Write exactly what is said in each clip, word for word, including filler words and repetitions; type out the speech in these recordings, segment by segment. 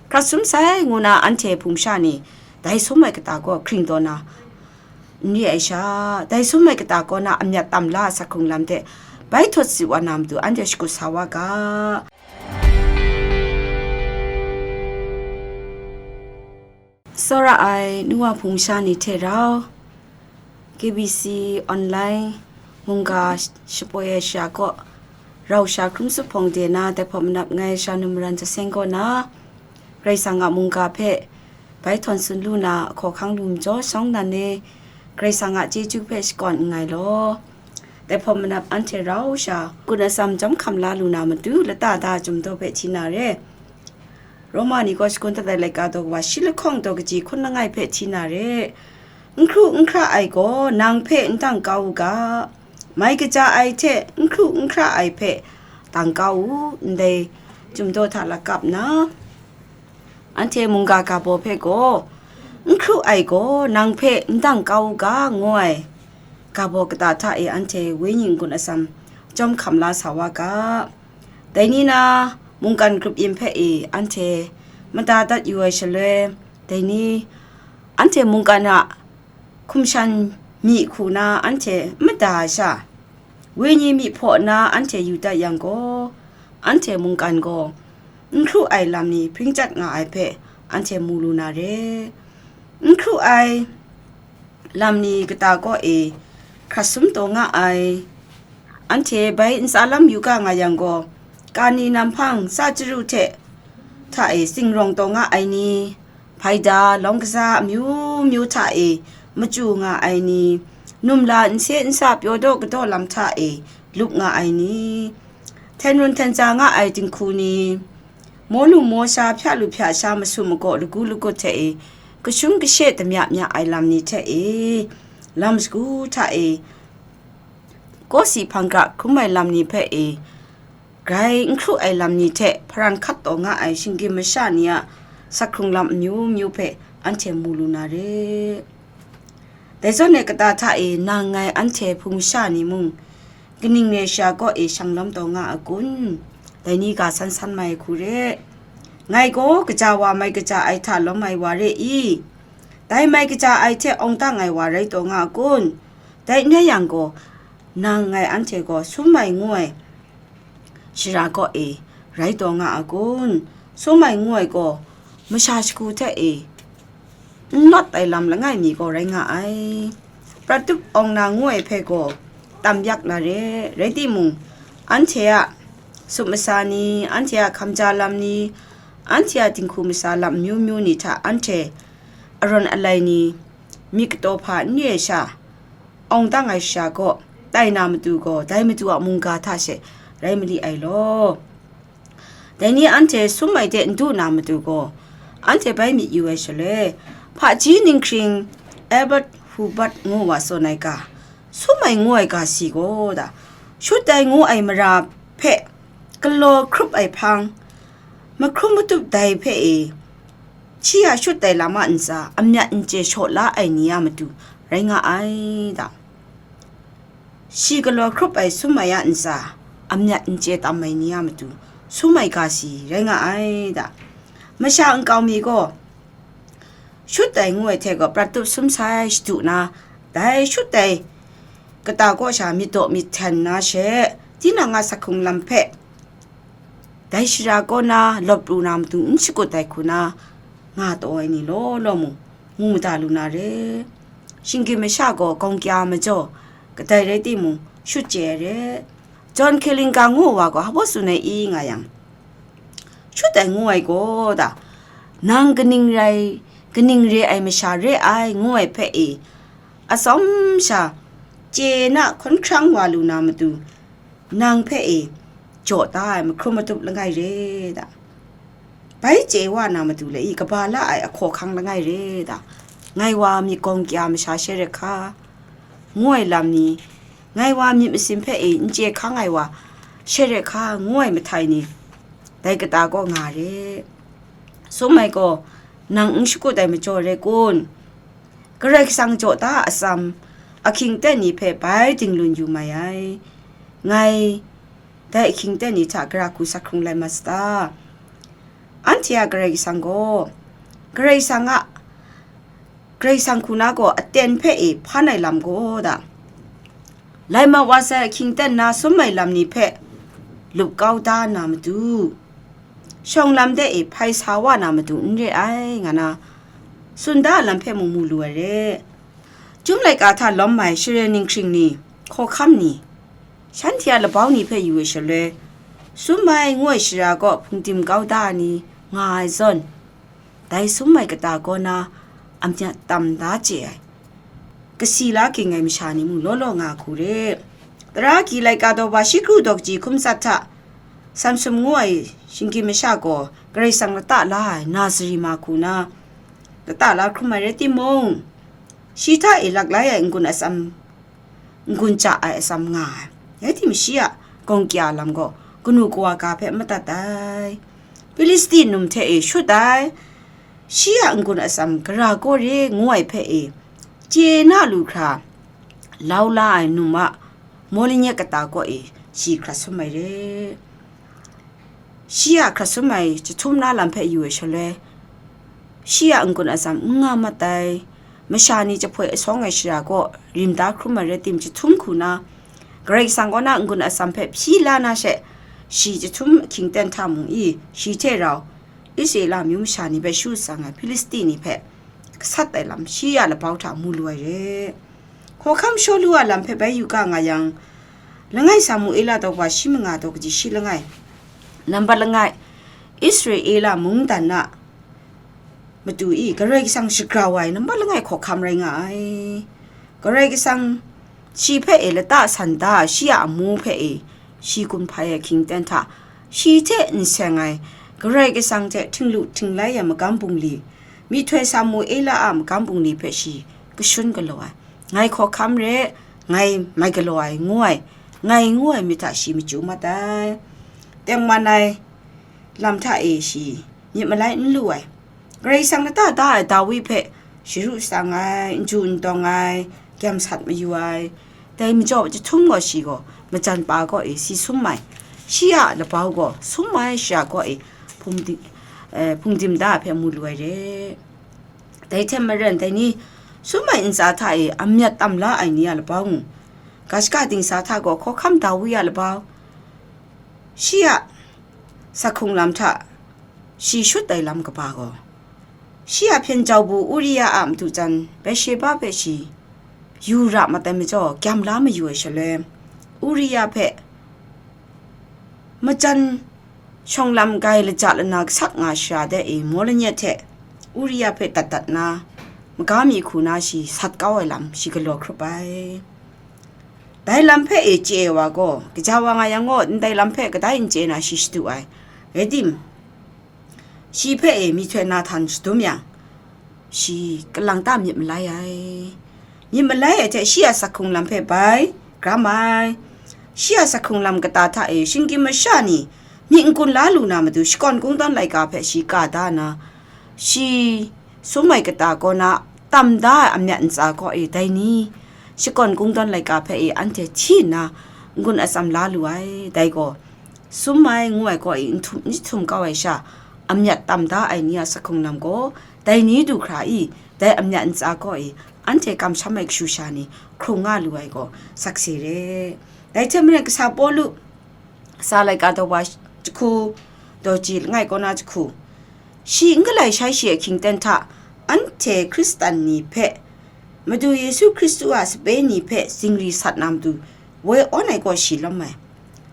Hkrat sum sai ngu na anhte hpung sha ni dai sum ai kata kaw hkring taw na n re ai sha, dai sum ai kata kaw na amyat tam la ai sakhkrung lam hte bai htawt si wa na matu anhte shakut sa wa ga. Tsawra ai nu wa hpung sha ni hte rau, K B C online mungga shapoi ai sha kaw rau sha hkrum sup hpawng de na dai hpawt manap ngai sha nu maran jaseng kaw na, Karai Kasang a mungga hpe bai htawn tsun lu na ahkaw hkang lu majaw shawng nan e, Karai Kasang a chyeju hpe shakawn nngai law. Dai hpawt manap anhte rau sha, kun atsam chyawm hkam la lu na matu, lata da Chyum Daw hpe hti na re. Roma ni kaw shagun dat ai laika daw wa shi lahkawng daw kaji hkun langai hpe hti na re. N hkru n hkra ai gaw nang hpe n dang kau u ga, mai kaja ai hte n hkru n hkra ai hpe dang kau u, ndai Chyum Daw hta lakap na. Anhte mungga ga baw hpe gaw, n hkru ai gaw nang hpe n dang kau u ga, ngu ai ga baw kata hta e anhte wenyi n-gun atsam chyawm hkam la sa wa ga. Dai ni na mungkan grup yin hpe e anhte mada dat yu ai shaloi, dai ni anhte mungkan a hkum shan myi hku na anhte n mada ai sha, wenyi myi hpaw na anhte yu dat yang gaw, anhte mungkan gaw n hkru ai lam ni hpring chyat nga ai hpe anhte mu lu na re. N hkru ai lam ni kata kaw e hkrat sum taw nga ai, anhte bai ntsa lam yu ga nga yang gaw, kani namhpang sa chyaru hte hta e tsingrang taw nga ai ni, hpaida lawng kaza amyu myu hta e machyu nga ai ni, numla nse nsa pyaw daw kadaw lam hta e lup nga ai ni, hten run hten ja nga ai dinghku ni, maw lu maw sha, hpya lu hpya sha, masu magaw lagu lagut hte e kashung kashe damya mya ai lam ni hte e, lam shagu hta e kawsi hpang gra hkrum ai lam ni hpe e, grai n hkru ai lam ni hte hparan hkat taw nga ai shinggyim masha ni a sakhkrung lam amyu myu hpe anhte mu lu na re. Dai zawn e kata hta e nang ngai anhte hpung masha ni mung, kaning re sha kaw e shang lawm taw nga a kun? Dai ni ga san san mai hku re. Ngai gaw kaja wa mai kaja ai hta lawm ai wa re i? Dai mai kaja ai hte awng dang ai wa rai taw nga a kun? Dai n rai yang gaw, nang ngai anhte gaw sum ai ngu ai shara kaw e rai taw nga a kun? Sum ai ngu ai gaw, masha shagu hte e n lawt ai lam langai mi gaw rai nga ai. Prat tup awng na ngu ai hpe gaw tam yak na re, rai timung, anhte a sup masa ni, anhte a hkamja lam ni, anhte a dinghku masa lam amyu myu ni hta anhte arawn alai ni, myit kataw hpa n re ai sha, awng dang ai sha kaw tai na matu gaw, dai matu a mungga hta she rai mali ai law. Dai ni anhte sum ai de n du na matu gaw, anhte bai myit yu ai shaloi, hpaji ninghkring Albert Hubbard ngu wa tsun ai ga, sum ai ngu ai ga si gaw da, shut ai ngu ai mara hpe galaw hkrup ai hpang, mahkrum matup dai hpe e, shi a shut ai lam a ntsa amyat n chye shaw la ai ni a matu rai nga ai da. Shi galaw hkrup ai sum ai a ntsa amyat n chye tam ai ni a matu sum ai ga si rai nga ai da. Masha nkau mi gaw, shut ai ngu ai hte gaw prat tup sum sai shadu na, dai shut ai kata kaw sha myit daw myit hten na she, tinang a sakhkrung lam hpe dai shara kaw na lawp pru na matu n shakut ai hku na nga taw ai ni law law mung, ngu mada lu na re. Shinggyim masha gaw gawng kya majaw, kadai rai timung, shut chye ai re. John Kalinga ngu wa gaw hpa baw tsun ai i nga yang, shut ai ngu ai gaw da, nang kaning rai, kaning re ai masha re ai ngu ai hpe e, atsawm sha chye na hkawn hkrang wa lu na matu, nang hpe e jaw da ai mahkrum matup langai re da. Bai chye wa na matu le i kaba la ai ahkaw hkang langai re da. Ngai wa myit gawng kya masha she re hka, ngu ai lam ni, ngai wa myit masin hpe e n chye hkang ai wa she re hka, ngu ai mahtai ni, dai kata kaw nga re. Sum ai gaw, nang n shakut ai majaw re kun? Karai Kasang jaw da atsam, ahkying aten ni hpe bai dinglun yu mai ai. Ngai, dai ahkying aten ni hta gara hku sakhkrung lai mat sata? Anhte a Karai Kasang gaw, Karai Kasang a, Karai Kasang hku na gaw aten hpe e hpan ai lam gaw da, laima wa sai ahkying ten na sum ai lam ni hpe lup kau da na matu, shawng lam de e hpai sa wa na matu n re ai, nga na tsun da ai lam hpe mung mu lu ai re. Chyum laika hta lawm ai share ninghkring ni, hkawhkam ni, shanhte a labau ni hpe yu ai shaloi, sum ai ngu ai shara kaw hpungdim kau da ai ni nga ai zawn, dai sum ai kata kaw na amyat tam da chye ai, kasi la ging ai masha ni mung law law nga hku re. Tara agyi laika daw ba shi kru daw kaji hkum tsat hta, Samsum ngu ai shinggyim masha gaw Karai Kasang lata la ai Nazari ma hku na lata la hkrum ai rai timung, shi hta e laklai ai n-gun atsam, n-gun ja ai atsam nga ai. Rai tim, shi a gawng kya lam gaw kanu kawa ga hpe madat ai. Hpilisti num hte e shut ai. Shi a n-gun atsam gara kaw re ngu ai hpe e chye na lu hkra, lau la ai num a maw lanyet kata kaw e shi hkrat sum ai re. Shi a hkrat sum ai jahtum na lam hpe yu ai shaloi, shi a n-gun atsam n nga mat ai. Masha ni jahpoi asawng ai shara kaw rim da hkrum ai rai tim, jahtum hku na, Karai Kasang kaw na n-gun atsam hpe hpyi la na she, shi jahtum ahkying ten hta mung i, shi hte rau Israela amyu masha ni hpe shu tsang ai Hpilisti ni hpe gasat ai lam shi a labau hta mu lu ai re. Hkawhkam Shawlu a lam hpe bai yu ga nga yang, langai Samuela daw wa shi manga daw kaji shi langai, nambat langai, Israela mungdan a matu i Karai Kasang shagrau ai nambat langai hkawhkam rai nga ai. Karai Kasang shi hpe e lata san da ai, shi a amu hpe e shi gun hpai ai ahkying ten hta, shi hte n seng ai, Karai Kasang hte htinglu htinglai ai magam bungli, myihtoi Samuela a magam bungli hpe shi kashun galaw ai, ngai hkawhkam re, ngai mai galaw ai, ngu ai, ngai ngu ai myit hta shi machyu mat ai. Tengman ai lam hta e shi myit malai n lu ai. Karai Kasang lata da ai Dawi hpe sharu shatsang ai, n ju n dawng ai, gyam sat mayu ai. Dai majaw jahtum gaw shi gaw majan pa kaw e si sum ai, shi a labau gaw sum ai shara kaw e hpungdi-, eh, hpungdim da ai hpe mu lu ai re. Dai hte maren, dai ni sum ai ntsa hta e amyat tam la ai ni a labau ngu, ga shaka dingsa hta gaw hkawhkam Dawi a labau, shi a sakhung lam hta shi shut ai lam kaba gaw, shi a hpyen jau bu Uria a madu jan Betsheba hpe shi yu ra mat ai majaw, gyam la mayu ai shaloi, Uria hpe majan shawng lam grai laja lana kasak nga shara de e maw lanyet hte Uria hpe dat dat nna, maga mi hku na shi sat kau ai lam shi galaw hkrup ai. Dai lam hpe e chye ai wa gaw, kaja wa nga yang gaw, ndai lam hpe kadai n chye na shi shadu ai. Rai tim, shi hpe e myihtoi Nahtan shadum yang, shi kalang ta myit malai ai. Myit malai ai hte shi a sakhung lam hpe bai gram ai. Shi a sakhung lam kata hta e shinggyim masha ni myit n-gun la lu na matu, shakawn kungdawn laika hpe shi ka da na, shi sum ai kata kaw na tam da ai amyat ntsa kaw e dai ni, shakawn kungdawn laika hpe e anhte hti nna, n-gun atsam la lu ai. Dai gaw, sum ai ngu ai kaw e n htum, n jahtum kau ai sha, amyat tam da ai ni a sakhung lam gaw, dai ni du hkra i, dai amyat ntsa kaw e anhte kamsham ai kashu sha ni hkrung nga lu ai gaw sakse re. Dai hte maren, kasa Pawlu, sa laika daw wa jahku, daw ji langai kaw na jahku, shi n galai shai shi ahkying ten hta, anhte Hkristan ni hpe, Madu Yesu Hkristu a sape ni hpe zingri sat na matu woi awn ai gaw shi lawm ai.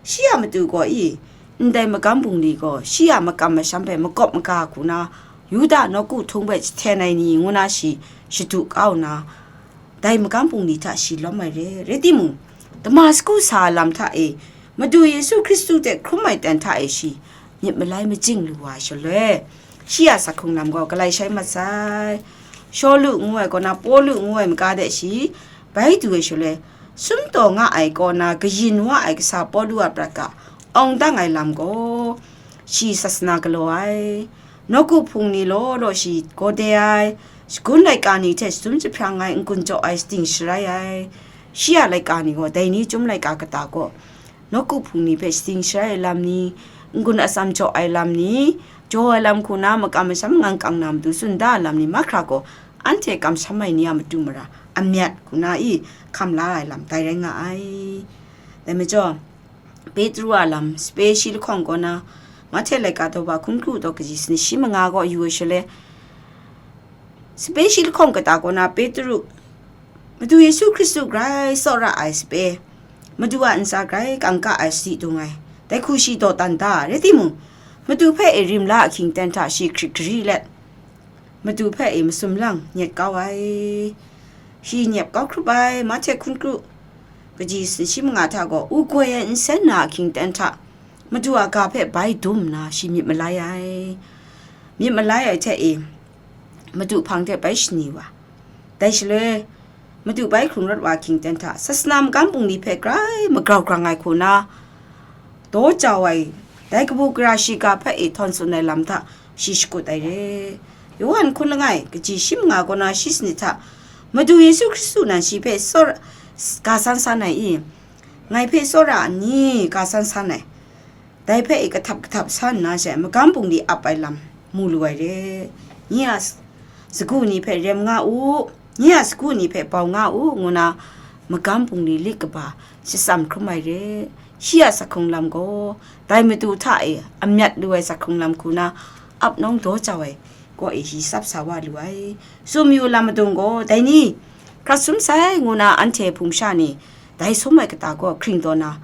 Shi a matu gaw i, ndai magam bungli gaw shi a makam masham hpe makawp maga hku na, Yuda nawku htung hpe jahten ai ni ngu na shi shadu kau nna, dai magam bungli hta shi lawm ai re. Rai timung, Damasku sa ai lam hta e, Madu Yesu Hkristu hte hkrum ai ten hta e shi myit malai majing lu wa shaloi, shi a sakhung lam gaw galai shai mat sai. Shawlu ngu ai kaw na, Pawlu ngu ai maga de shi bai du ai shaloi, sumtaw nga ai kaw na kayin wa ai kasa Pawlu a prat ga awng dang ai lam gaw, shi sasana galaw ai. Nawku hpung ni law law shi gaw de ai, shagun laika ni hte shatum jahprang ai, n-gun jaw ai, shating sharai ai. Shi a laika ni gaw dai ni chyum laika kata gaw, nawku hpung ni hpe shating sharai ai lam ni, n-gun atsam jaw ai lam ni, jaw ai lam hku na makam masham ngang kang na matu tsun da ai lam ni mahkra gaw, anhte kamsham ai ni a matu mara amyat hku na i hkam la ai lam dai rai nga ai. Dai majaw, Petru a lam, sape shi lahkawng kaw na, Mahte laika daw ba hkun kru daw kaji sani shi manga gaw yu ai shaloi, sape shi lahkawng kata kaw na Petru, Madu Yesu Hkristu grai tsawra ai sape, Madu a ntsa grai kangka ai sadi dung ai, dai hku shi dawdan da ai, rai timung, Madu hpe e rim la ahkying ten hta shi hkrit gari let, Madu hpe e masum lang nyet kau ai. Shi nyep kau hkrup ai, Mahte hkun kru, kaji sani shi manga hta gaw, u goi ai nsen na ahkying ten hta, Madu a ga hpe bai dum nna shi myit malai ai. Myit malai ai hte e, Madu hpang de bai shani wa. Dai shaloi, Madu bai hkrung rawt wa ahkying ten hta, sasana magam bungli hpe grai magrau grang ai hku na, daw jau ai, dai kabu gara shiga hpe e htawn tsun ai lam hta shi shakut ai re. Yawhan hkun langai, kaji shi manga kaw na shi sanit hta, Madu Yesu Hkristu nan shi hpe tsawra, ga san san ai i? Ngai hpe tsawra a ni? Ga san san ai. Dai hpe e kahtap kahtap sa nna she magam bungli ap ai lam mu lu ai re. Nye a s-, sagu ni hpe rem nga u, nye a sagu ni hpe bau nga u, ngu na magam bungli lit kaba shatsam hkrum ai re. Shi a sa hkrung lam gaw, dai Madu hta e amyat lu ai sa hkrung lam hku na ap nawng daw jau ai kaw e shi tsap sa wa lu ai. Tsun mayu lam madung gaw, dai ni, hkrat sum sai, ngu na anhte hpung sha ni, dai sum ai kata gaw hkring taw na,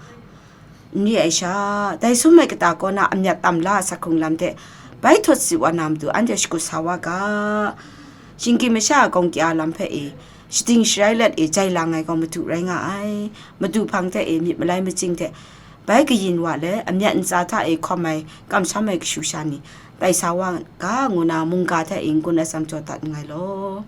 n re ai sha, dai sum ai kata kaw na amyat tam la ai sa hkrung lam hte bai htawt si wa na matu anhte shakut sa wa ga. Shinggyim masha a gawng kya lam hpe e, shading sharai let e jai lang ai gaw Madu rai nga ai. Madu hpang hte e myit malai machying hte bai kayin wa let, amyat ntsa hta e hkawm ai, kamsham ai kashu sha ni, tai sa wa ga, ngu na mungga hte e n-gun atsam jaw dat nngai law.